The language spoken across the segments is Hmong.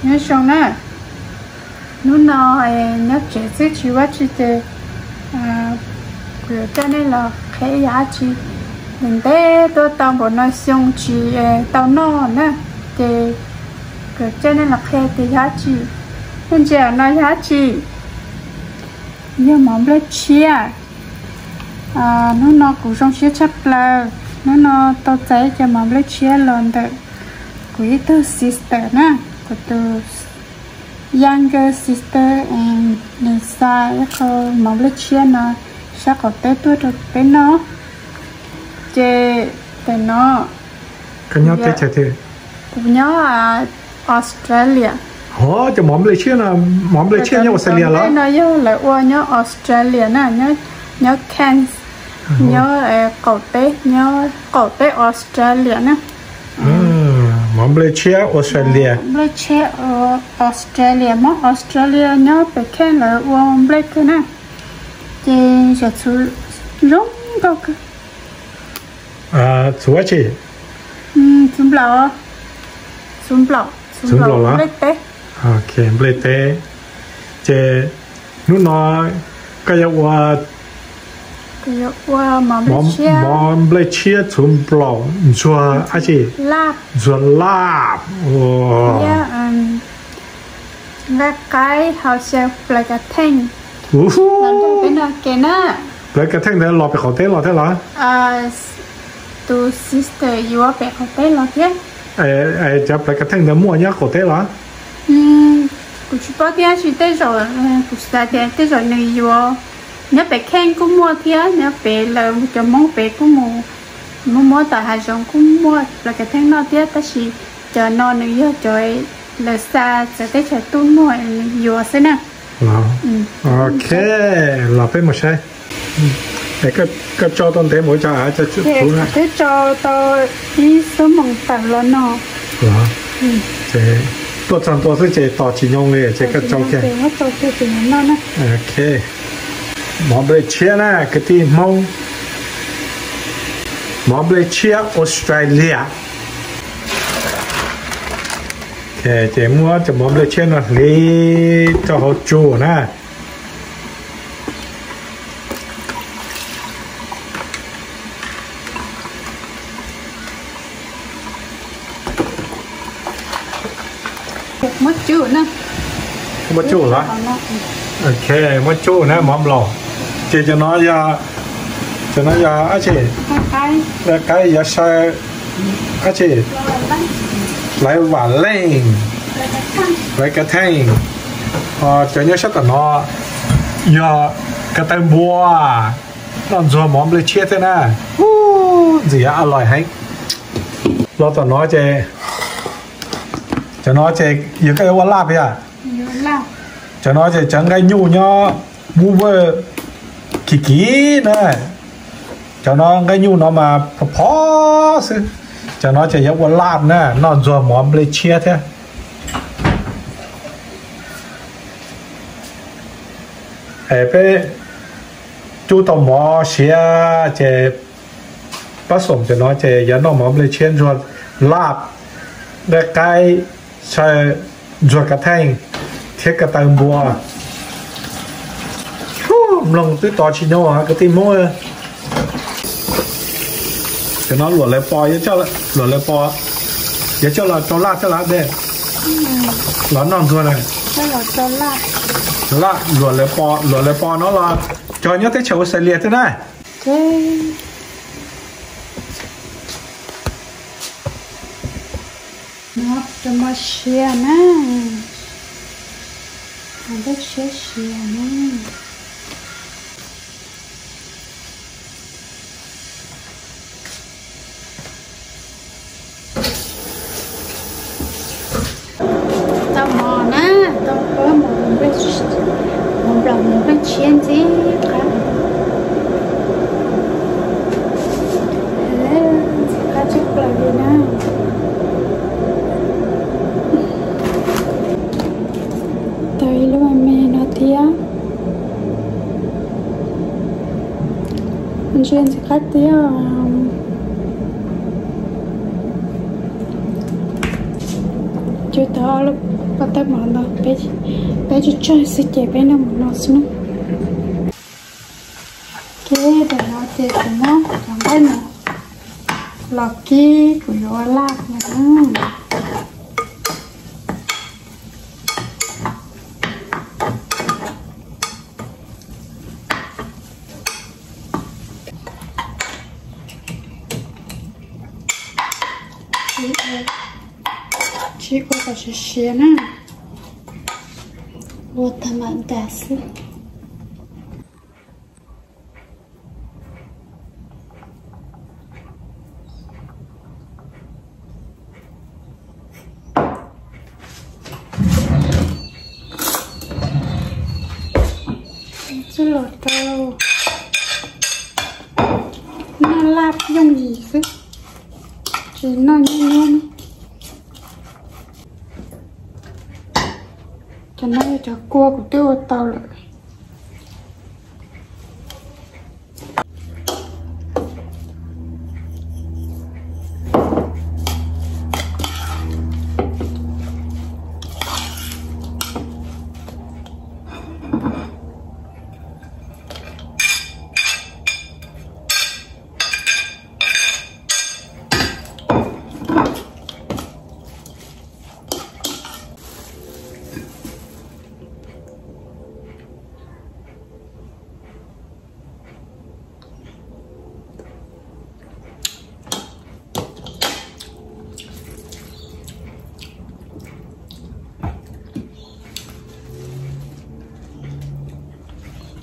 Nyob zoo na, hnub no nyob tsev xwb tsis ua dab tsi ces kuv yuav coj nej los qhia ib yam dab tsi ntev ntev tuaj tau npaum no xyoo tsis tau noj na, ces kuv yuav coj nej los qhia tias yog dab tsi. Nej ntsia no yog dab tsi? Yog mov nplej tshiab. Hnub no kuv zoo siab tshaj plaws, hnub no tau txais ib co mov nplej tshiab los ntawm kuv ib tug sister na, kuv tus younger sister, nws xa ib qho mov nplej tshiab no sab qaum teb tuaj rau peb noj. Ces tam no kuv nyob Australia. Hov, cov mov nplej tshiab no, mov nplej tshiab nyob Australia los? No yog lawv ua nyob Australia na, nyob Cairns, nyob qaum teb, nyob qaum teb Australia na. Mov nplej tshiab Australia. Nplej tshiab Australia, hmoob Australia nyob pem Cairns lawv ua nplej kawg na. Ces yam txhuv zoo nkauj kawg. Txhuv dab tsi? Txhuv nplaum. Txhuv nplaum, txhuv nplaum nplej teb. Nplej teb. Ces hnub no koj yuav ua mov nplej tshiab txhuv nplaum ntxuag dab tsi? Ntxuag laj. Nqaij qaib hau xyaw plawv kav theej. Plawv kav theej ntawd los pem qaum teb los thiab los? Tus sister yuav pem qaum teb los thiab. Cov plawv kav theej ntawd muaj nyob qaum teb los? Kuv tsis paub thiab, tab sis tej zaum, kuv xav tias tej zaum nws yuav nyob pem Cairns kuj muaj thiab, nyob pem lawv cov hmoob pem kuj mus muab muab tom hav zoov kuj muaj plawv kav theej noj thiab, tab sis cov no nws yog cov lawv xa txawv teb chaws tuaj muag nws yuav xwb na. Ok, los peb mus saib. Koj tso tau ntev mus cov av? Twb tso tau ib xuab moos tawm los no. Tuaj txog ntua xwb ces tos tsis nyoo li ces koj tso kiag. Ok, mov nplej tshiab na kwv tij hmoob, mov nplej tshiab Australia. Ces muab cov mov nplej tshiab no hliv rau hauv tsu na. Muab tsuj los? Ok, muab tsuj na mov nplaum. Ces cov no yog, cov no yog dab tsi? Nqaij qaib, yuav saw dab tsi? Hlawv vam leej, hlawv kav theej. Cov nyob sab tom no yog ko taw npua, noj ntxuag mov nplej tshiab thiab na. Ntxim alais heev. Los tom no ces, cov no ces yog koj yuav ua laj puas yog? Cov no ces cov nqaij nyuj nyob Woolworths kim kim na. Cov no nqaij nyuj no mas phom phom xwb. Cov no ces yuav ua laj na, noj ntxuag mov nplej tshiab thiab. Es peb cub tau mov siav ces pab xoom cov no ces yuav noj mov nplej tshiab ntxuag laj, nqaij qaib, saw ntxuag kav theej thiab ko taw npua. Mloog twb tos tsis nyoo kwv tij hmoob. Cov no luam lawv pos, luam lawv pos, yuav coj los rau laj thiab los dej, los noj ntxuag na. Laj, luam lawv pos, luam lawv pos no los cog nyob teb chaws Australia thiab na. No rau mov siav na, nplooj siab siav na. Tau mov na, tau pab mov, mov nplaum, mov nplej tshiab ntxim qab, ntxim qab tshaj plaws li na. Tau ib lub me me no thiab. Ntsia ntxim qab tiag. Cub tau ob lub Koj tab mov no peb, peb tsuag tsuag xwb ces peb noj mov no xwb na. Ces tam no ces kuv muab cov nqaij no los kib kuv yuav ua laj no na. Tsis ua kom siav siav na, ua tag mam ntas xwb. Txuj los rau noj laj yooj yim xwb, tsis noj nyuaj nyuaj. Cov no yog cov kua kuv twb ua tau lawm.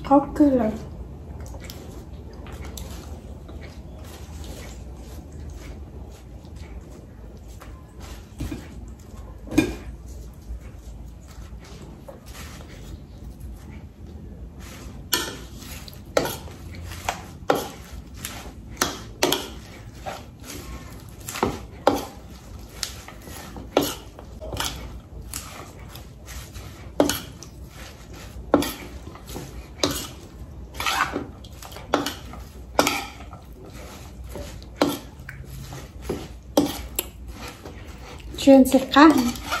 Qaub kawg lawm. Tsis ntxim qab,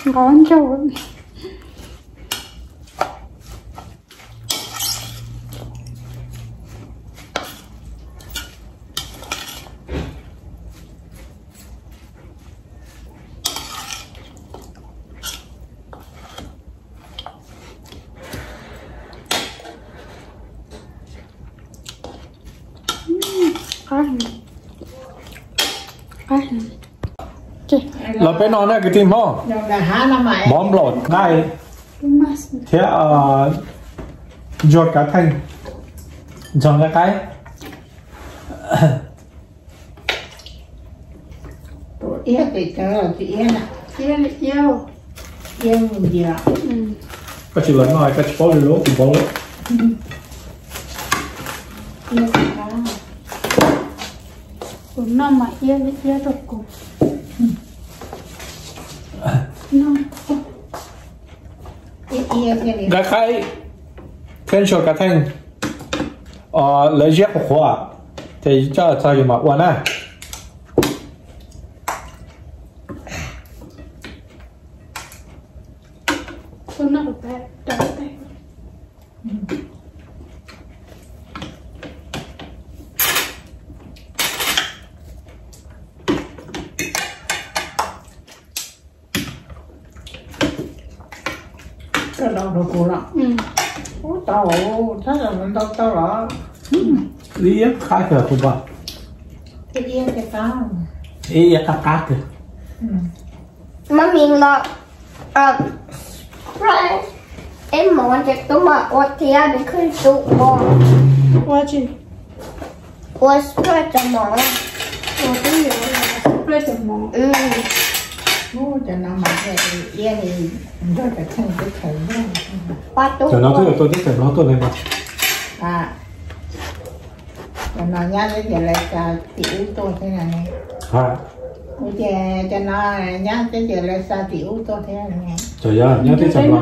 nqos ncauj. Los peb no na kwv tij Hmoob, mov nplaum nqaij thiab ntsuag kav theej, ntxhov nqaij qaib. Koj tsis los noj koj tsis paub li lauj, kuv paub lawm. Kuv noj mas iab li iab rau kuv. Nqaij qaib thiab ntsuag kav theej, lawv ziab qhuav qhuav, ces coj txog yus mam ua na. Koj rau rau kuv los? Ub, tau, txhob rau ntau tau los. Ib qab kawg kuv pom. Ib qab qab kawg. Mami los, eb, mov ces tub mam ua thiab, nws khwj tub ua. Ua tsi? Ua splash cov mov. Ua tub yuav splash cov mov. Cov no mas iab li ntsuag kav theej teb chaws. Cov no twb yog tuaj teb chaws Nplog tuaj ne mas. Cov no nyab teb chaws Lav Xas tim ub tuaj thiab na. Ua ces cov no nyab teb chaws Lav Xas tim ub tuaj thiab. Cov nyab teb chaws Nplog.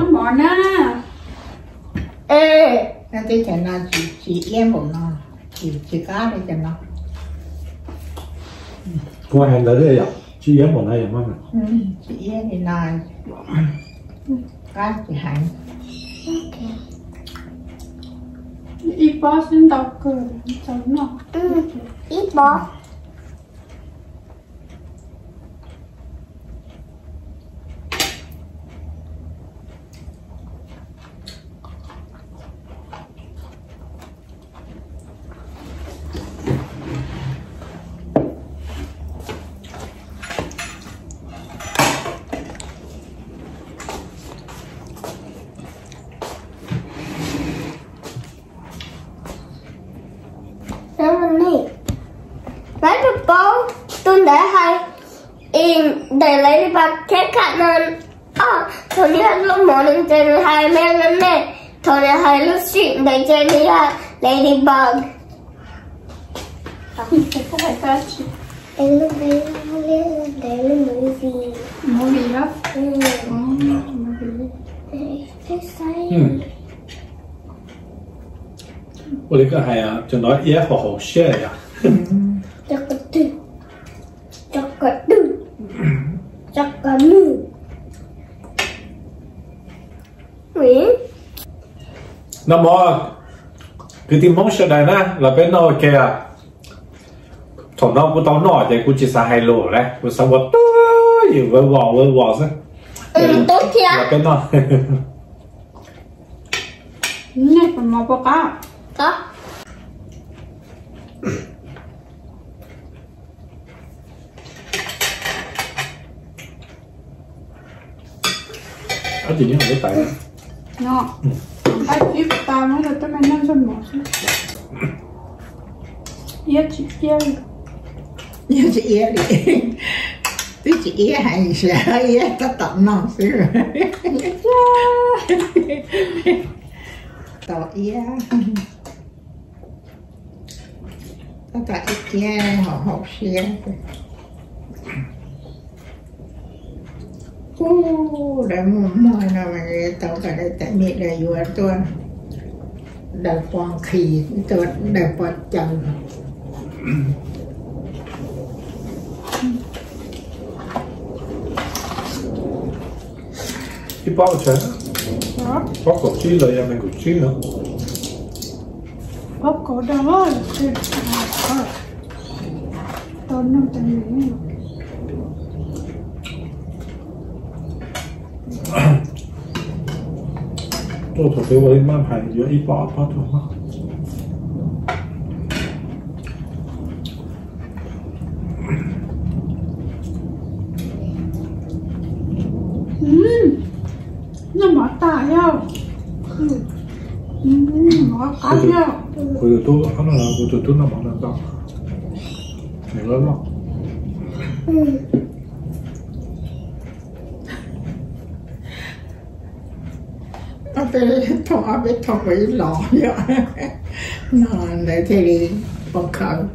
Nyab teb chaws no tsis iab npaum no, tsis qab li cov no. Kuv hais ntawd thiaj yom, tsis iab npaum no yom. Tsis iab li no. Qab tsis heev. Ib pob xwb ntau kawg, txaus noj. Ib pob. Peb tsis paub tus ntawd hais in the ladybug thiab kha no. Thaum nws hais lub mov nws ces nws hais me me me, thaum nws hais lub sim ntawd ces nws yog ladybug. Movie. Movie. Ua li koj hais, cov no iab haum haum siab yom. Noj mov, kwv tij Hmoob sawv daws na, los peb noj ua ke. Thaum no kuv tau noj ces kuv tsis xav hais lus lawm, kuv xav ua tub ywm vawv vos vawv vos xwb. Los peb noj. Yog tsis iab li, twb tsis iab hais tias iab tab tom noj xwb. Tau iab, tab tom iab iab haum haum siab. Ub, lawv muaj muag no mas tau kom lawv teem me lawv yuav tuaj daws pov nqhis, tuaj daws pov caws. Ib pob tsev, pob kaum tsib los yog nees nkaum tsib no. Pob kaum da, tau noj tas li. Tuaj thaum twg ua li maj hais yuav ib pob ob pob tuaj mog. Noj mov tas yog, mov qab yog. Kuv tus tub, kuv tus tub noj mov ntau ntau, nws loj loj. Ob peb thooj, ob peb thooj ua ib los yom. No ntawd thiaj li poob khaws.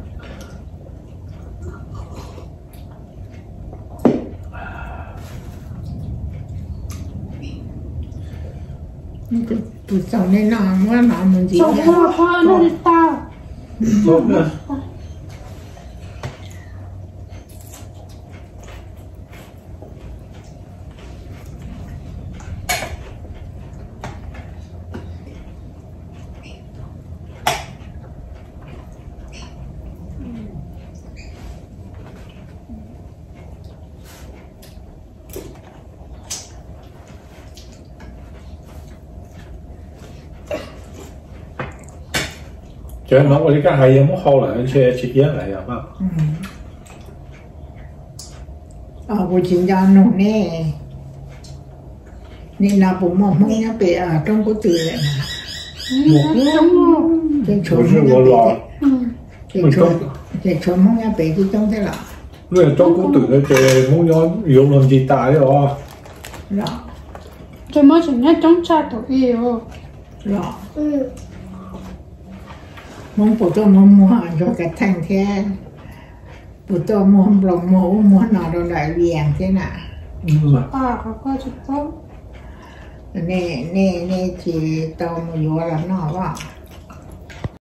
Tus txaus nej noj muab no mus ntxiv. Cov no ua li koj hais yog muab hau lawm ntshe tsis iab lawm yog. Kuv tsis nco nug nej, nim no puas muaj Hmoob nyob pem roob Kub Twm lawm? Ces tshuav Hmoob nyob pem tib coob thiab los? Roob Kub Twm no ces Hmoob nyob yuav luag nti tas li os. Ces muab tseem nyob coob tshaj thaum ub los. Hmoob puas tuaj muag muag ntsuag kav theej thiab, puas tuaj muag nploos muag ub muag no rau nram Vias thiab na? Nej, nej tsis tau mus yuav los noj os?